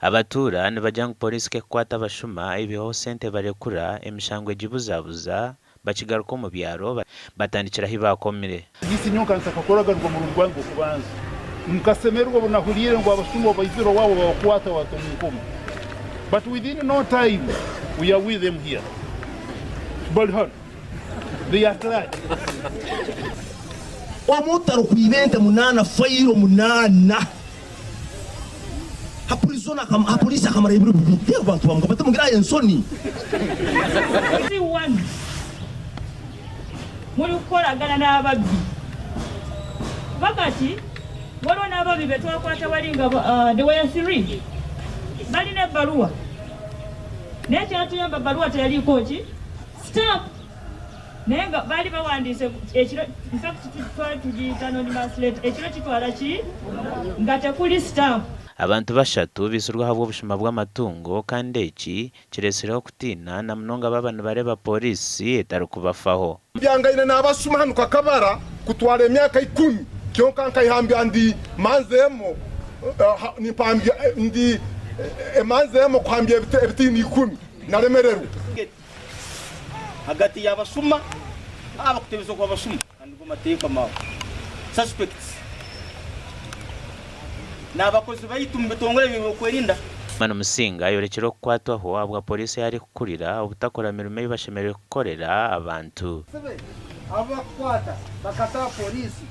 Abatuura nibagira ngu Pooriisi ku ekukwata abashuma eibihaho sente ebarekura, emishango egibuzabuza, bakigaruka omu byaro batandikira ahi baakomire. Isi nyowe nkaba ntakakoraga nigwo murundi gwange gw'okubanza. Nkasemererwa obu nahuriire ngu abasuma obu baizire owaabo babakwata babata omu nkomo. But within no time we are with them here. Bari hanu. They are at large. Omuntu arikwiba ente munaana fayiro munaana ha prison ha police akamarayo ebiro bibiri reero abantu bamugambe bati mugire aha ensoni. C1 Murikukoragana n'ababbi. Kuba kati waliwo n'ababbi be twakwata wali nga they were three balina ebbaluwa naye ekyatuyamba bbaluwa teyaliiko ki? Stamp. Naye nga baali bawandiise ekiro in fact twali tugiyita anonymous letter ekiro kitwala ki nga tekuli stamp. Abantu bashatu baitsirwe ahabw'obushuma bw'amatungo kandi eki kiretsireho okutiina na munonga baaba nibareeba pooriisi etarikubafaho. Mbyangaine nabasuma hanu kakabara kutwara emyaka ikumi kyonka nkaihambya ndi manzi emo nimpambya ndi emanzi emo kuhambya ebitiini ikumi naremererwa. Hagati y'abashuma abakutebeza oku abashuma kandi nigo mateeka maabo, suspects, n'abakozi baitu omu bitongore by'ebyokwerinda. Manu Musinga ayorekire okukwatwaho ahabwa Pooriisi ei arikukurira obutakora mirimo ei bashemereire kukorera abantu. Sibe abu bakukwata bakata aha Pooriisi,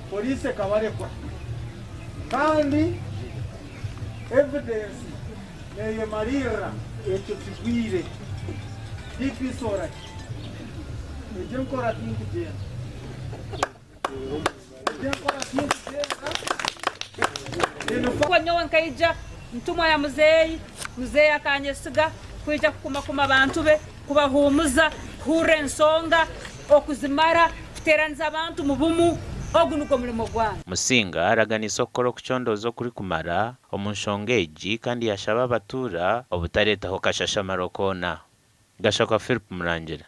Pooriisi ekabarekura kandi evidence Neyemariirira ekyo kigwire. DPC oraki? Egyo enkora tinkugyenda. Egyo enkora tinkugyenda. Nikwo nyowe nkaija ntumwa ya muzeeyi, muzeeyi akanyesiga kwija kukumakuma abantu be, kubahuumuza, kuhurra ensonga, okuzimara, kuteeraniza abantu mu bumu, ogu nugwo mulimo gwange. Musinga araganiise okukora okucondooza okurikumara omu nshonga egi kandi yashaba abatuura obutareetaho kashashamaro koona. Gashakwa Philip Murangira.